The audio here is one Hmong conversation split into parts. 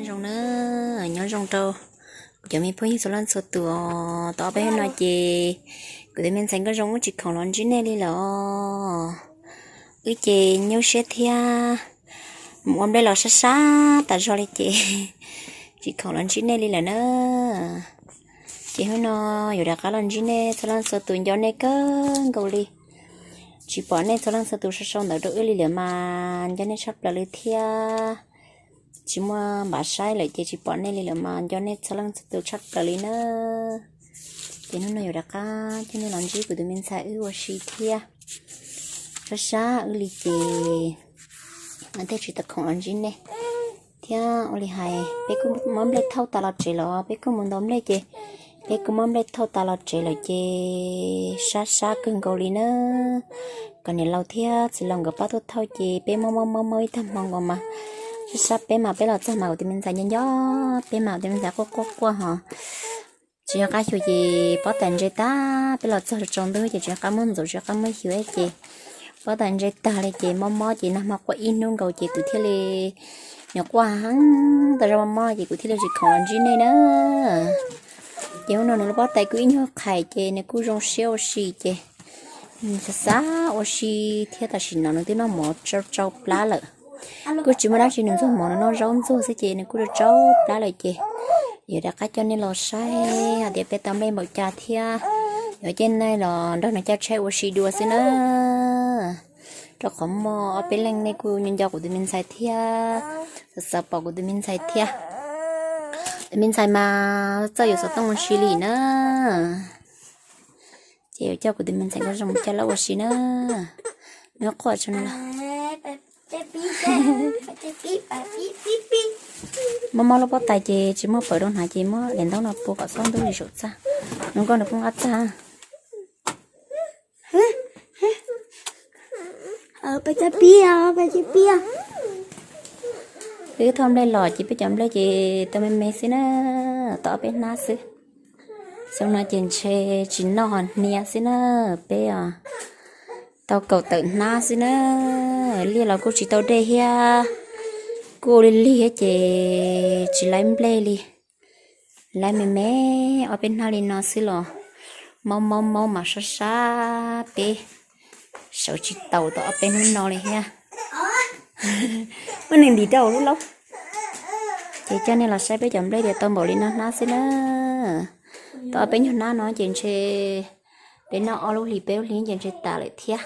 Zoo na, nyob zoo rau kuv cov me phooj ywg txhua leej txhua tus os. Tau ob peb hnub no ces kuv tus me ntxhais Nkauj Zoo wb tsis khoom los ntsib nej li lawm os. Wb ces nyuaj siab thiab, mus ua nplej los sab sab tas zog li ces tsis khoom los ntsib nej li lawm na. Ces hnub no yuav rov qab los ntsib nej txhua leej txhua tus, nco nej kawg nkaus li. Tsis pom nej txhua leej txhua tus sau sau ntawv rau wb li lawm mas nco nej tshaj plaws li thiab. Tsis muaj npav saib lawm ces tsis pom nej li lawm mas nco nej txhua leej txhua tus tshaj plaws li na. Ces hnub no yuav rov qab coj nej los ntsib kuv tus me ntxhais wb ua si thiab. Sab sab wb li ces thiaj tsis tau khoom los ntsib nej thiab. Ua li hais peb kuj muab nplej thauj tas los tsev los, peb kuj mus ntaus nplej ces peb kuj muab nplej thauj tas los tsev lawm ces sab sab kawg nkaus li na. Kom niam laus thiab txiv laus nkawd pab tuaj thauj ces peb mob mob mob mob ib tag hmo nkaus mas sab sab peb mas peb los txog mas kuv tus me ntxhais nco nco peb mas kuv tus me ntxhais quaj quaj quaj ho tsis nco qab xyuas ces pob tais ntse tag, peb los txog tsaus ntuj ces tsis nco qab muab ntxuav tsis nco qab muab xyuas ces pob tais ntse tag li ces mob mob ces nag hmo quaj ib hnub nkaus ces kuv thiaj li, nws quaj heev tas zog mob mob ces kuv thiaj li tsis khoom los ntsib nej na. Ces hnub no nws lub pob tais kuj ib nyuag qhais ces nws kuj zoo siab ua si ces xav xav ua si thiab. Tam sim no nws twb noj mov tsau tsau plab lawm, kuj tsis muaj dab tsi, nws ntxuag mov nws noj zaub ntxuag xwb ces nws kuj tsau tsau plab lawm ces yuav rov qab coj nej los saib hais tias peb tau nplej npaum cas thiab yuav coj nej los nrog nws caj tshaib ua si dua xwb na. Rau qhov muaj ob peb leej nej kuj nco nco kuv tus me ntxhais thiab, xav xav pom kuv tus me ntxhais thiab. Tus me ntxhais mas txawj yuav xov tooj ua si li na. Ces yuav coj kuv tus me ntxhais Nkauj Zoo mus coj lawv ua si na. Nws quaj tso na. Mob mob lub pob tais ces tsis muaj pawv rau hnav ces muab daim ntaub no pua kom txhob ntub li saum txaj. Nws nkauj nws poob qab txaj. Peb cov pib, peb cov pib. Peb thauj nplej los ces peb cov nplej ces tau me me xwb na, tau ob peb hnab xwb. Xyoo no ces ntshe tsis noj hos hnia xwb na, peb tau kaum tawm hnab xwb na. Liaj los kuj tsis tau dej thiab, kuj ua li lig thiab ces tsis laib nplej li. Laib me me ob peb hnab li no xwb los maub maub maub mas sab sab peb sawv tsis taus tau ob peb hnub no li thiab. Muab nws ntim rau lub laub. Ces coj nej los saib peb cov nplej tias tau npaum li no hnab xwb na. Tau ob peb nyuag hnab no ces ntshe peb noj ob lub hlis peb lub hlis ces ntshe tas lawm thiab.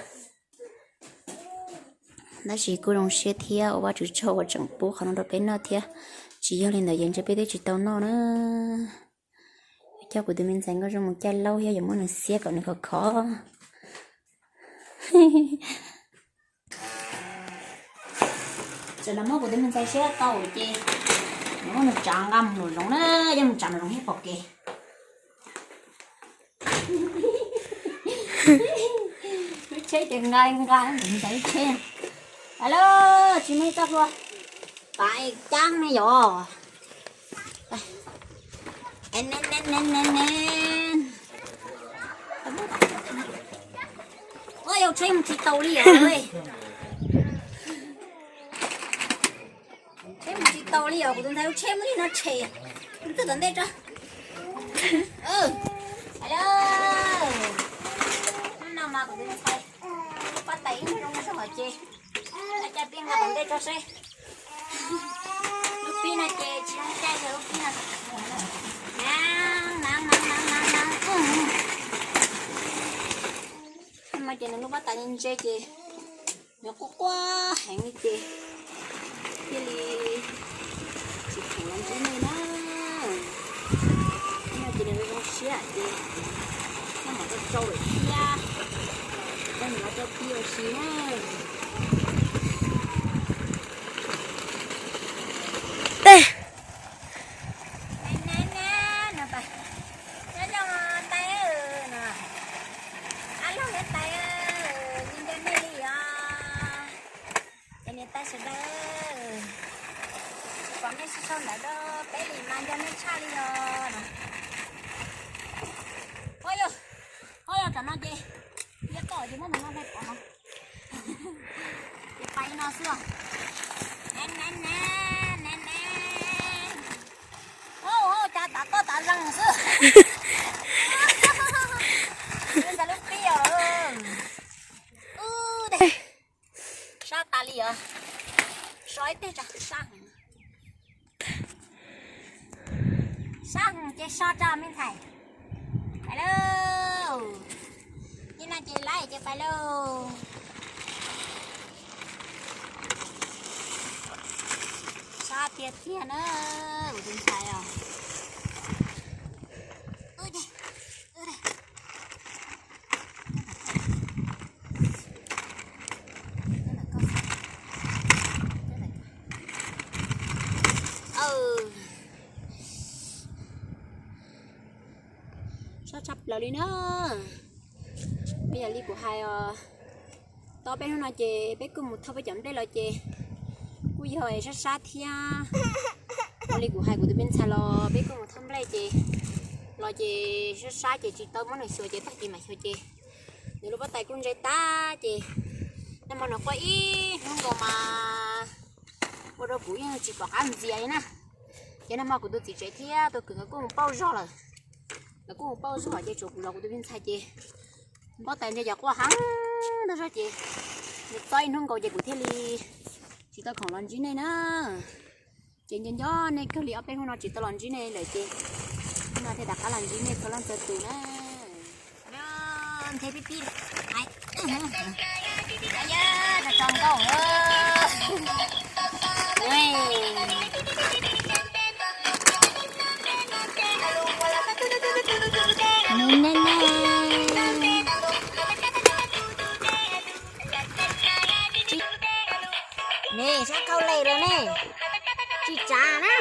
Tab sis kuj zoo siab thiab ua Vajtswv tsaug uas tseem pub qhov no rau peb noj thiab. Tsis yog li ntawd ces ntshe peb twb tsis tau noj na. Coj kuv tus me ntxhais Nkauj Zoo mus caij laub thiab yuav muab nws xiab kom nws khov khov. Txawm los muab kuv tus me ntxhais siab tau ces yuav muab nws tsav nqa mus nraum zoov na, coj mus tsav nraum zoov thiab pom kev. Lub tsheb ces nqa nqa kuv tus me ntxhais lub tsheb. Alo, tsis muaj ib txoj hlua. Pais cab me yom. Ua yog tsheb mus tsis tau li os. Tsheb mus tsis tau li os, kuv tus ntxhais lub tsheb muaj li no tshem. Txog tom ntej tso. Alo, hnub no mas kuv tus ntxhais pob tais ib nyuag zoo zog ces coj peb nqa tom ntej tso seb. Lub pib no ces tsis zoo caij li lub pib no. Nag nag nag nag nag. Mas ces nws lub pob tais ntse ces nws quaj quaj heev li ces thiaj li tsis khoom los ntsib nej na. Ib no ces nws zoo siab ces noj mov rau rau lawm thiab, coj nws los rau pib ua si na. Teg. Nyob zoo tais no, ab laug thiab tais, nco nco nej li os. Ces niam tais sawv daws, tsis pom nej sau sau ntawv rau peb li mas nco nej tshaj li os. Ua yog, ua yog tam no ces, yog tom ces muab ntawm no hle pom no. Ces pais li no xwb os. Nab nab nab nab nab. Sab ces so tso me ntxhais. Pais lauj. Ib no ces laib ces pais lauj. Sab tiag tiag na, kuv tus ntxhais os. Sab tshaj plaws li na. Yog li kuv hais os, tau peb hnub no ces peb kuj mus thauj peb cov nplej los ces kuj yog sab sab thiab. Ua li kuv hais kuv tus me ntxhais los peb kuj mus thauj nplej ces los ces sab sab ces tsis tau muab nws xyuas ces tag kis mam xyuas ces nws lub pob tais kuj ntse tag ces nag hmo nws quaj ib hnub nkaus mas ua rau kuv yeej tsis pom qab ntxias li na. Ces nag hmo kuv tus txiv tsev thiab tus kwv nkawd kuj mus pauj zog lawm. Lawv kuj mus pauj zog ces tshuav kuv los kuv tus me ntxhais ces pob tais ntse cov quaj heev ntau zog ces nws txob ib hnub nkaus ces kuv thiaj li tsis tau khoom los ntsib nej na. Ces nco nco nej kawg li, ob peb hnub no tsis tau los ntsib nej lawm ces hnub no thiaj rov qab los ntsib nej txhua leej txhua tus na. Ntheb pib pib, tso nkauj. Nws ne ne, ne sab khau les lawm ne, tsis tsav na.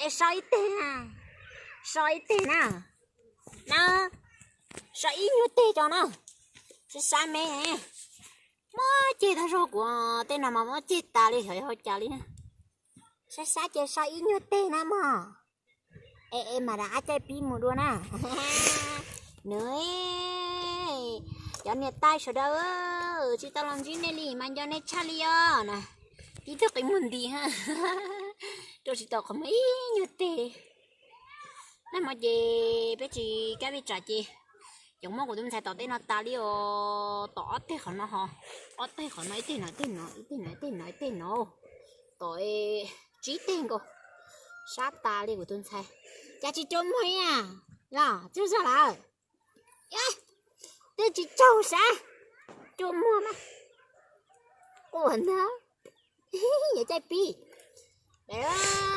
Es so ib teg na, so ib teg na, na, so ib nyuag teg tso na, sab sab me. Muab ceg tag zog kuv tej no mas muab ceg tas li xyov yog ua cas li na. Sab sab ces so ib nyuag teg na mog. Es es mam rov qab caij pib mus dua na. Nws, cov niam tais sawv daws, tsis tau los ntsib nej li mas nco nej tshaj li os na. Tib tug qi muag nti ha, rau tsis tau qhov muag ib nyuag teg. Nag hmo ces peb tsis kam peb tsav ces cov muab kuv tus ntxhais tom tej no tas li os, tom ob teg qhov no ho, ob teg qhov no, ib teg no, ib teg no, ib teg no, ib teg no, ib teg no, tom tsib teg nkaus, sab tas li kuv tus ntxhais. Cas tsis cua muag ib yam los tsaug zog lawm? Twb tsis tsaug sab, cua muag mas. Quaj ntag, yuav caij pib,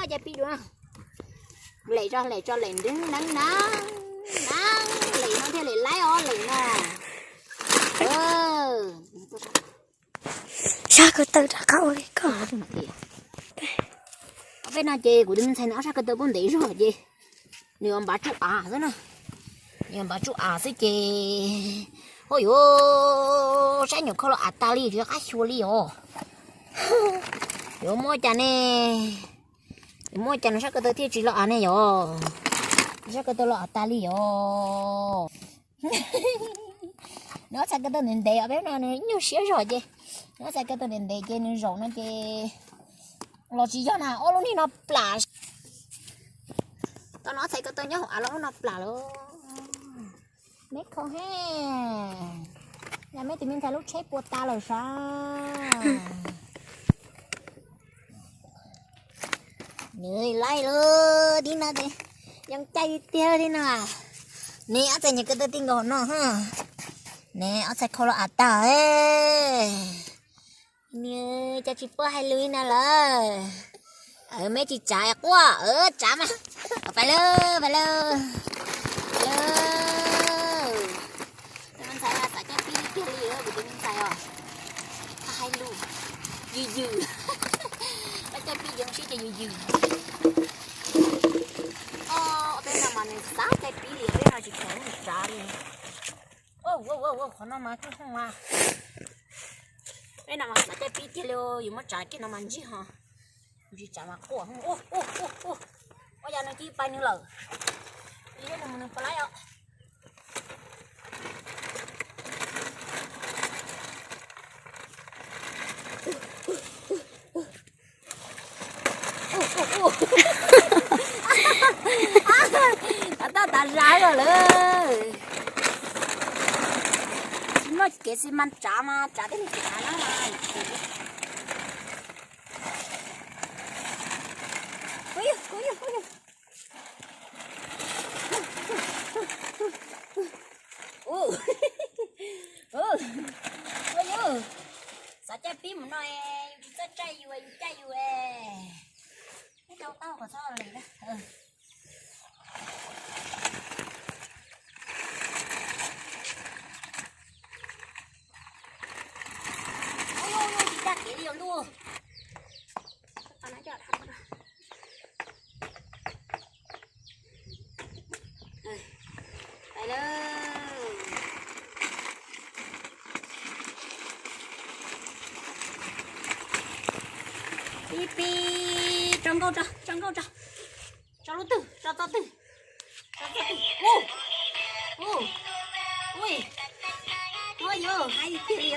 caij pib dua. Lem tso, lem tso, lem ntev neeb na, na, lem no thiaj lem laib os, lem na. Sab ko taw rov qab ua li ko. Ob peb no ces kuv tus me ntxhais nws ob sab ko taw pub ntev zog ces nws yuav npav tsuj av xwb na. Nws yuav npav tsuj av xwb ces, ua yuav sab nyuam khau los av tas li tsis nco qab xyuas li os. Yuav muab cas ne? Yuav muab cas nws sab ko taw thiaj tsis los av ne yom? Nws sab ko taw los av tas li yom? Nws ob txhais ko taw ntev ntev os, peb no nws nyuag siab zog ces nws ob txhais ko taw ntev ntev ces nws zaum no ces los tsis yog na, ob lub niag no plam. Tau nws ob txhais ko taw nyob hauv av los lub no plam lawm. Meb khau he, yog meb tus me ntxhais lub tsheb puas tas lawm sav. Nws laij lawm tib no ces, yoo caij tiag tib no. Nws ob txhais nyuam ko taw ti nkaus no, nws ob txhais khau los av tag. Nws cas tsis pub hais lus li na lawm. Meb tsis tsav quaj, tsav mas. Pais lawm, pais lawm, pais lawm. Tus me ntxhais xav caij pib tiag li, kuv tus me ntxhais os, hais lus yws yws, caij pib zoo siab ces yws yws. Ob peb no mas nws xav caij pib li, peb no tsis khoom nws tsav li. Qhov no mas tub hooj mas, peb no mas xav caij pib tiag li, yus muab tsav kiag no mas ntsig ho, tsis tsav mas quaj. Ua yog nws cia li pais nws lawm, nws mus nws pais lawm os. Tab tab tas zaj lawm. Tsis muaj kev xi mas tsav mas tsav tej me kev av no mas. Kuv yug, kuv yug, kuv yug. Pom txhob lem na. Ub, tsis caj kev li os ntuj. Pais lawm. Pib pib, tso nkauj tso, tso nkauj tso. Tso lub twg, tso txoj twg? Tso txoj twg? Ub, ub, ui, ua yuav hais tiag li.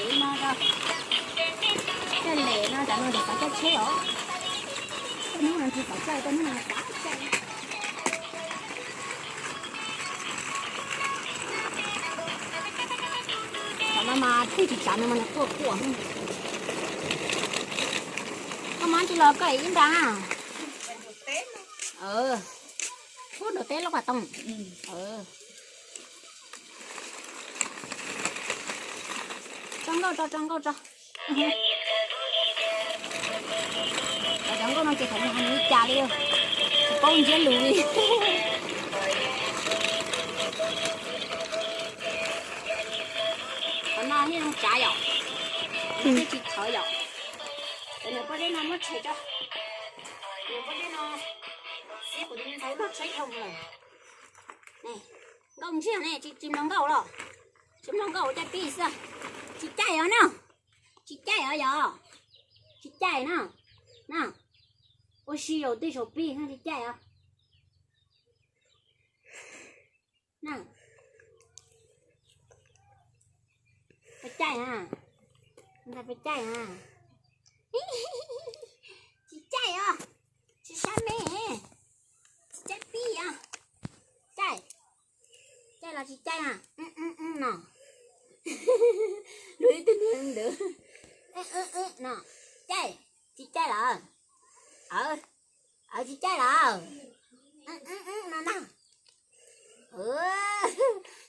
Lem no, coj lem no, tam no tsis xav caij tsheb os. Tej hnub no tsis xav caij, tej hnub no xav caij. Tam no mas twb tsis tsav no mas nws quaj quaj. Koj mam ntsis los koj ib nra. Ub, nram teb lub pas tooj. Tso nkauj tso, tso nkauj tso. Cov nkauj no ces thaum nws hais nws li cas li, tsis paub ntsiab lus li. Qhov no yeej zoo tsav yom, yeej tsis txhawv yom. Cov niam pob zeb no muab tshem tso. Niam pob zeb no, xiab kuv tus me ntxhais noj tsheb dhau lawm. Nkauj ntsiag ne, tsis mloog nkauj los? Tsis mloog nkauj ua caij pib xwb. Tsis caij os na. Tsis caij os yog. Tsis caij na. Na, ua si yus twb saum pib no tsis caij os. Na, puas caij na? Ntxhais puas caij na? Tsis caij os. Tsis sab me. Tsis caij pib os. Caij, caij los tsis caij na? No, luag ib tug niag ntawd no, caij, tsis caij lawm? Tsis caij lawm? No na.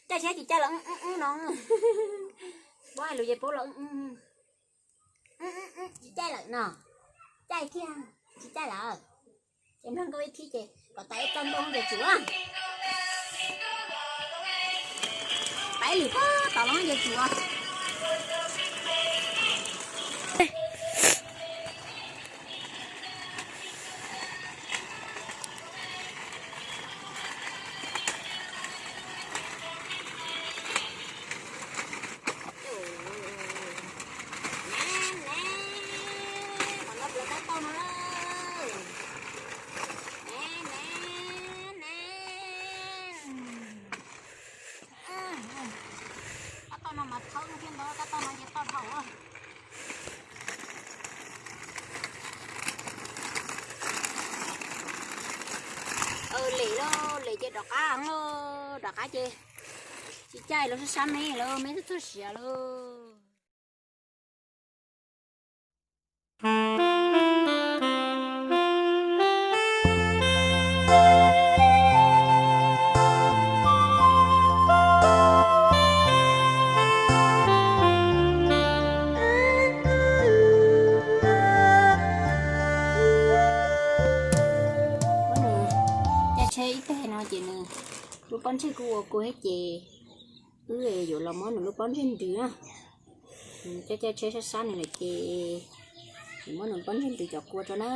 Caij thiab tsis caij los no. Paub hais lus ces paub los. Tsis caij lawm no. Caij kiag, tsis caij lawm. Ces nrog nkauj ib thib ces kom tas ib txoj nkauj ces tsum. Pais lwm pob tom no ces tsum. Kab toj no mas thawb thiab ntawd, kab toj no ces toj dhau. Lem lauj, lem ces rov qab lauj, rov qab ces tsis caij lawm, sab sab me lawm, me txog txog siav lawm. Caij tsheb ib teg no ces nws lub pob ntseg kuj ua kua thiab ces wb yuav los muab nws lub pob ntseg ntws na. Caij caij tsheb sab sab nws lawm ces yuav muab nws pob ntseg ntws cov kua rau na.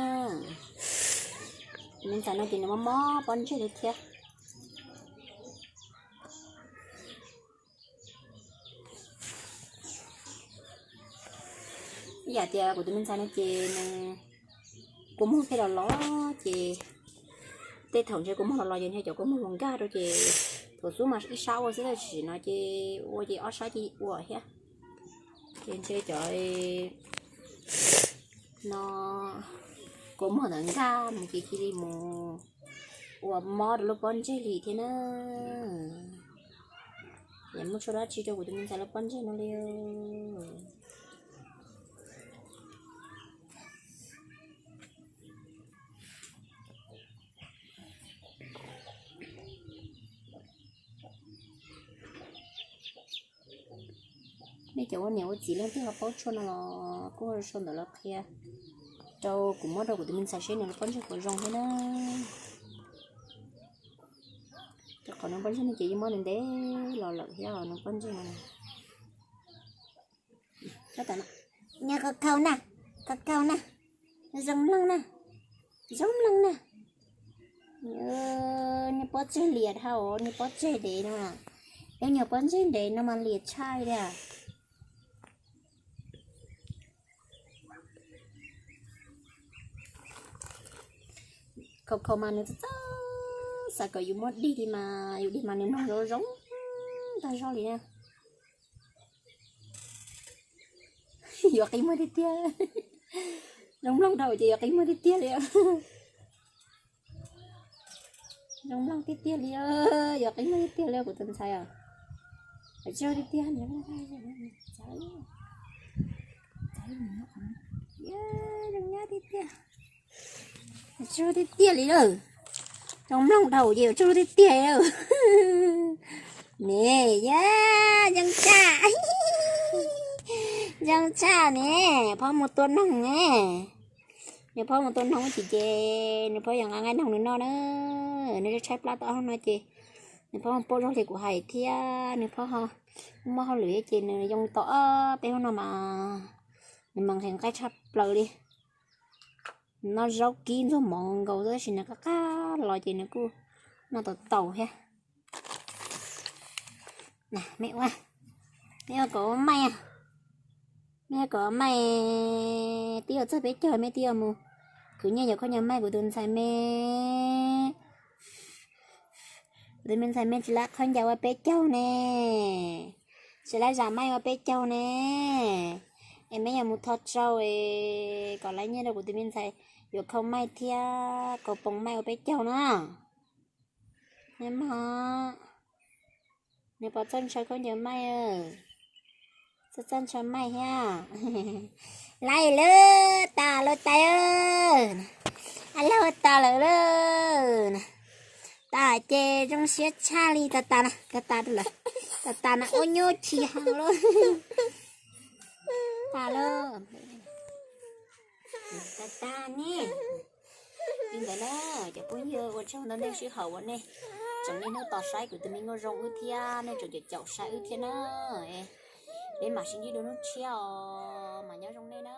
Me ntxhais no ces nws mob mob pob ntseg li thiab. Ib yam tias kuv tus me ntxhais no ces nws kua muag thiaj los los ces tej thaum ntshe kua muag los los ces ntshe cov kua muag los nkag rau ces thaum xub mas ib sab ua xwb, tab sis no ces ua ces ob sab ces ua thiab. Ces ntshe cov no kua muag ntawd nkag mus ces cia li mus ua mob rau lub pob ntseg li thiab na. Yeej muaj tshuaj dab tsi rau kuv tus me ntxhais lub pob ntseg no li. Cov ua niam ua txiv leej twg ho paub tshuaj no los kuj sau ntawv los qhia rau kuv, muab rau kuv tus me ntxhais seb nws lub pob ntseg puas zoo thiab na. Rau qhov nws pob ntseg no ces yeej muab ntev ntev los lawm thiab os, nws pob ntseg no. Nyob khaus khaus na, khaus khaus na, zoo mloog na, zoo mloog na. Niag pob ntseg liam dhau, niag pob ntseg ntev no, ib nyuag pob ntseg ntev no mas liam tshaj li. Khaus khaus mas nws txawj txawj xav kom yus muab dig li mas, yus dig mas nws mloog zoo zoo tag zog li na. Yuav qi muag tiag tiag. Zoo mloog dhau ces yuav qi muag tiag tiag li. Zoo mloog tiag tiag li, yuav qi muag tiag tiag li kuv tus ntxhais os. Zoo tiag tiag, zoo nyab tiag tiag. Zoo tiag tiag li lawm. Zoo mloog dhau ces yuav tsaug tiag tiag li lawm. Ne, yog zoo tshaj, zoo tshaj ne, phob mus tua noog ne. Nws phob mus tua noog ib chim ces nws phob yog nqa nqaij noog nws noj na. Nws tshaib plab tau ob hnub no ces nws phob ho paub zoo li kuv hais thiab, nws phob ho muaj hauj lwm ces nws yoo tau ob peb hnub no mas nws mas nqhis nqaij tshaj plaws li. Noj zaub kib ntxuag mov nkaus tab sis nws qab qab los ces nws kuj noj tau tau thiab. Me ua, me ua kom ua maij, me ua kom ua maij, twb yuav txog peb caug, me twb yuav mus khwv nyiaj yuav khaub ncaws maij kuv tus ntxhais me. Kuv tus me ntxhais me tsis lab khaub ncaws ua peb caug ne, tsis lab zam maij ua peb caug ne. Es me yuav mus tho tsau es kom lab nyiaj rau kuv tus me ntxhais yuav khau maij thiab kaus poom maij ua peb caug na. Nyob mog, nws puas txawj ntshaw khaub ncaws maij? Txawj txawj ntshaw maij thiab. Laib lawm, tas lawm tais, laib tas lawm lawm. Tas ces zoo siab tshaj li, tas tas na, tas tas lawm, tas tas na ua nyuaj tshis heev lawm. Tas lawm, tas tas ne. Li ntawd na, cov phooj ywg, ua tsaug ntau nej sij hawm uas nej tseem niaj hnub tos saib kuv tus me nyuam zoo wb thiab nej tseem caum caum saib wb thiab na. Peb mam sib ntsib dua hnub tshiab os, mas nyob zoo nej na.